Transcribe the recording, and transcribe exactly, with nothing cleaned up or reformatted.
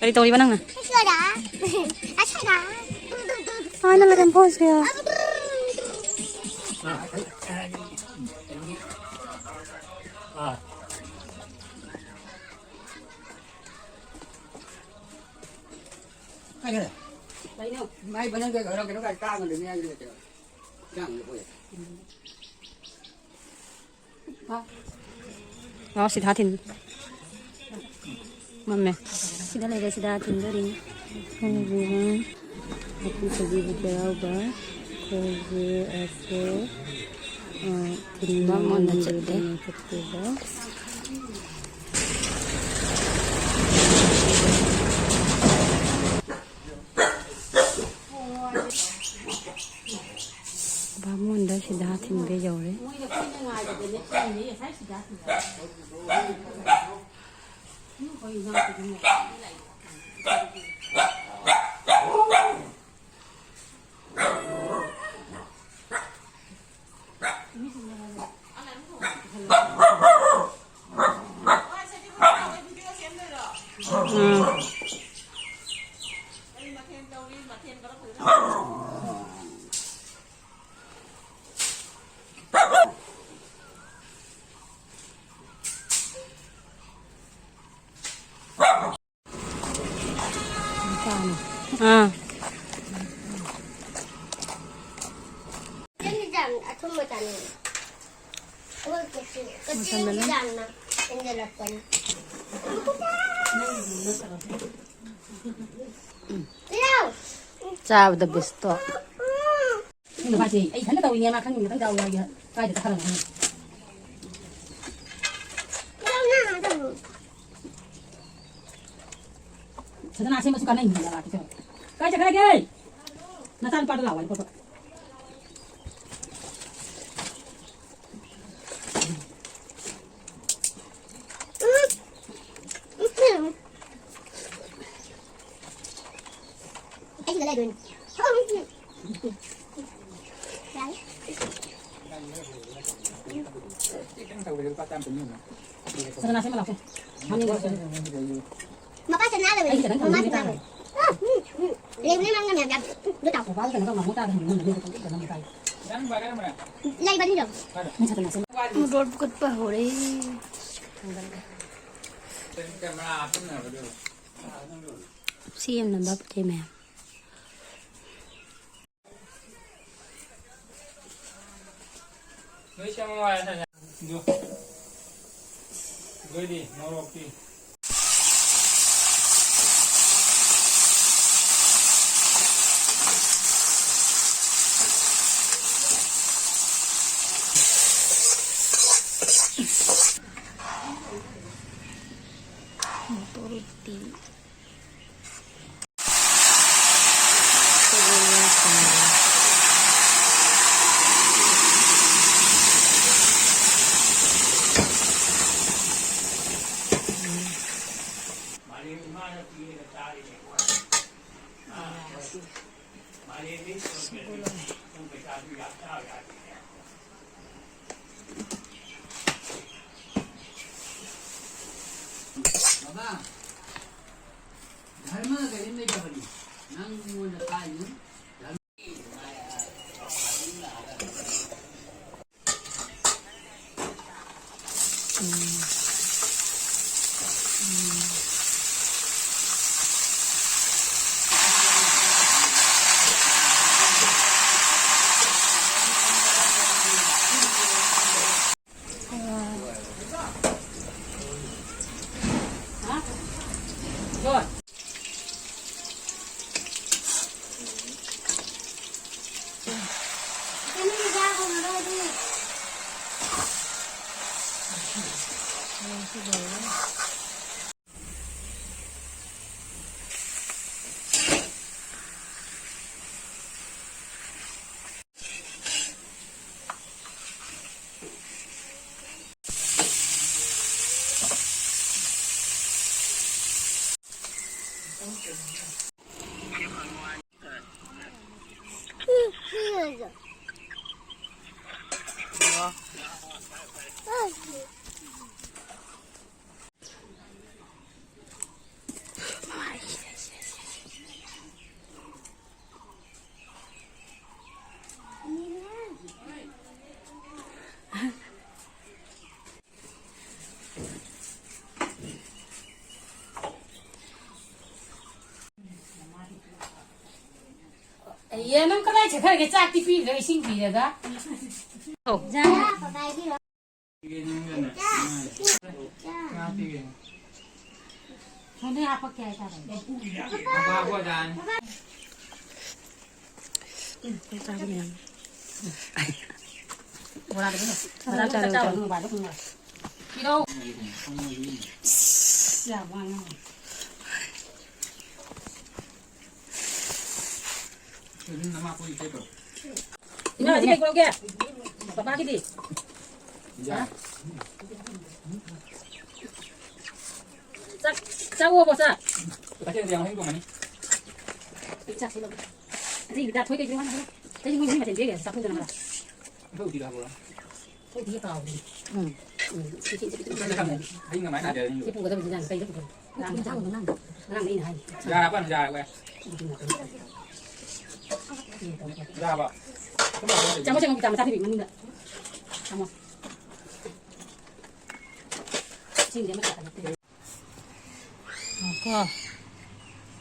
ꯀꯔꯤ ꯇꯧꯔꯤꯕ ꯅꯪꯅ? ꯑꯁꯤꯗ꯫ ꯑꯁꯤꯗ꯫ ꯑꯥ, ꯅꯪ ꯂꯩꯔꯝ ꯄꯣꯁ ꯀꯌꯥ? ꯀꯥꯏꯗ? ꯀꯩꯅꯣ? ꯃꯥꯏ ꯕꯅꯪ ꯀꯩ ꯀꯩꯅꯣ ꯀꯩꯅꯣ ꯀꯥꯏ ꯀꯥꯡ ꯂꯩꯕ ꯌꯥꯏ ꯂꯩꯇꯦ꯫ ꯀꯥꯡ ꯂꯩꯕ ꯑꯣꯏ꯫ ꯂꯥꯛꯑꯣ, ꯁꯤꯗ ꯊꯤꯟ꯫ ꯃꯝꯃꯦ꯫ ꯁꯤꯗ ꯂꯩꯔꯦ, ꯁꯤꯗ ꯊꯤꯟꯗꯣꯔꯤ꯫ ꯎꯝ꯫ ꯍꯥꯄꯤ ꯁꯖꯤꯕꯨ ꯆꯩꯔꯥꯎꯕ꯫ ꯑꯩꯈꯣꯏꯒꯤ ꯑꯁꯦ, ꯑ, ꯊꯤꯟꯕ ꯕꯥꯃꯣꯟꯗ ꯆꯠꯂꯦ꯫ ꯆꯠꯇꯣꯏꯕ꯫ ꯕꯥꯃꯣꯟꯗ ꯁꯤꯗꯥ ꯊꯤꯟꯕ ꯌꯧꯔꯦ꯫ ꯎꯝ꯫ ꯑꯥ꯫ ꯆꯤꯅꯤ ꯆꯥꯡ ꯑꯊꯨꯝꯕ ꯆꯥꯅꯤꯡꯉꯦ꯫ ꯑꯩꯈꯣꯏ ꯀꯛꯆꯤꯡ, ꯀꯛꯆꯤꯡꯒꯤ ꯃꯇꯝꯗꯅ ꯌꯥꯝꯅ ꯍꯦꯟꯖꯜꯂꯛꯄꯅꯤ꯫ ꯄꯤꯔꯛꯑꯣ꯫ ꯆꯥꯕꯗ ꯕꯤꯁꯇꯣ꯫ ꯅꯨꯄꯥꯁꯦ ꯑꯩ ꯏꯊꯟꯇ ꯇꯧꯔꯤꯅꯦ, ꯃꯥ ꯈꯪꯉꯤꯅꯦ, ꯈꯪ ꯆꯥꯎ ꯌꯥꯎꯒꯦ꯫ ꯀꯥꯏꯗ ꯆꯠꯈ꯭ꯔꯕꯅꯣ ꯈꯪꯗꯦ꯫ ꯁꯗꯅꯥ ꯁꯦꯝꯕꯁꯨ ꯀꯥꯟꯅꯩꯅꯦ, ꯂꯥꯛꯀꯦ ꯇꯧꯔꯦ꯫ ꯀꯥꯏ ꯆꯠꯈ꯭ꯔꯒꯦ? ꯅꯆꯥ ꯅꯨꯄꯥꯗꯣ ꯂꯥꯛꯑꯣ ꯍꯥꯏꯅ ꯈꯣꯠꯄ꯫ ꯑꯩꯁꯤꯗ ꯂꯩꯗꯣꯏꯅꯤ꯫ ꯌꯥꯔꯦ꯫ ꯁꯗꯅꯥ ꯁꯦꯝꯃ ꯂꯥꯛꯀꯦ꯫ ꯃꯅꯤꯡꯗ ꯆꯠꯂꯨ꯫ ꯃꯄꯥ ꯁꯅꯥ ꯑꯩꯁꯦ ꯈꯤꯇꯪ ꯊꯝꯕꯤꯔꯝꯒꯦ ꯇꯥꯔꯦ꯫ ꯂꯩꯕꯅꯦ ꯃꯥꯡꯉꯝꯃꯦ ꯍꯥꯏꯕ꯫ ꯑꯗꯨ ꯇꯥꯎ꯫ ꯃꯄꯥꯗꯣ ꯀꯩꯅꯣ ꯇꯧꯕ ꯉꯥꯃꯨ ꯆꯥꯕ ꯍꯪꯕ ꯉꯝꯗꯕ ꯃꯤꯗꯣ ꯄꯪꯇꯧ ꯇꯧꯅꯕ ꯇꯥꯏ꯫ ꯂꯩꯕꯅꯤꯗꯣ꯫ ꯃꯤ ꯁꯠꯇ ꯅꯛꯁꯟ꯫ ꯃꯣꯇꯣꯔ ꯄꯨꯈꯠꯄ ꯍꯧꯔꯦ꯫ ꯁꯤ ꯌꯥꯝ ꯅꯝꯕ ꯐꯠꯇꯦ ꯃꯌꯥꯝ꯫ ꯅꯣꯏ ꯁꯦꯝꯃꯣ ꯍꯥꯏꯔꯦ ꯁꯥꯏ꯫ ꯑꯗꯨ꯫ ꯑꯗꯨ ꯑꯣꯏꯗꯤ ꯃꯣꯔꯣꯛꯇꯤ꯫ ꯃꯣꯇꯣꯔ ꯎꯇꯤ꯫ ꯕꯕꯥ, ꯙꯔꯃ ꯀꯔꯤꯝ ꯂꯩꯇꯕꯅꯤ꯫ ꯅꯪꯉꯣꯟꯗ ꯇꯥꯛꯏꯅꯤ꯫ ꯌꯦꯟ ꯑꯃ ꯀꯗꯥꯏ ꯆꯠꯈ꯭ꯔꯒꯦ? ꯆꯥꯛꯇꯤ ꯄꯤꯗ꯭ꯔꯒ ꯏꯁꯤꯡ ꯄꯤꯔꯒ꯫ ꯁꯣꯝꯗ ꯍꯥꯞꯄꯛꯀꯦ ꯍꯥꯏꯇꯥꯔꯦ꯫ ꯕꯣꯔꯥꯗꯨ ꯄꯤꯔꯣ꯫ ꯕꯣꯔꯥꯗꯨ ꯈꯤꯇꯪ ꯆꯥꯔꯣ, ꯃꯣꯕꯥꯏꯜꯗꯣ ꯈꯨꯝꯃꯣ꯫ ꯄꯤꯔꯛꯑꯣ꯫ ꯌꯥꯝ ꯋꯥ ꯉꯥꯡꯉꯦ꯫ ꯏꯃꯥ, ꯑꯁꯤ ꯀꯩ ꯄꯨꯔꯛꯎꯒꯦ? ꯄꯄꯥꯒꯤꯗꯤ? ꯆꯥꯛ, ꯆꯥꯛ ꯑꯣꯛꯑꯕꯣ, ꯆꯥꯛ? ꯑꯩ ꯆꯥꯛꯁꯤ ꯂꯧꯒꯦ꯫ ꯑꯇꯩ ꯍꯤꯗꯥꯛ ꯊꯣꯏ ꯀꯩ ꯄꯤꯔꯛꯑꯣ ꯍꯥꯏꯅꯣ? ꯑꯇꯩ ꯃꯣꯏ ꯃꯤ ꯃꯊꯦꯜ ꯄꯤꯔꯒꯦ, ꯆꯥꯛꯈꯨꯝꯗ ꯅꯪ꯫ ꯊꯣꯏꯗꯤ ꯀꯥꯎꯔꯦ꯫ ꯎꯝ꯫ ꯎꯝ, ꯁꯤ, ꯁꯤ, ꯁꯤ, ꯁꯤ, ꯁꯤ ꯄꯨꯒꯗꯕꯁꯦ ꯏꯟꯖꯥꯡ ꯀꯩꯗ ꯄꯨꯒꯗꯕ? ꯉꯔꯥꯡ ꯑꯩꯅ ꯍꯥꯏ꯫ ꯌꯥꯔꯕ, ꯌꯥꯔꯕ꯫ ꯌꯥꯔꯕ꯫ ꯆꯥꯃꯁ ꯑꯃꯒꯤ ꯆꯥꯃꯁ ꯆꯥꯊꯕꯤ ꯃꯅꯨꯡꯗ꯫ ꯆꯥꯃꯁ꯫ ꯏꯁꯤꯡꯁꯦ ꯑꯃ ꯆꯥꯈꯠꯂꯛꯇꯦ꯫ ꯀꯣ꯫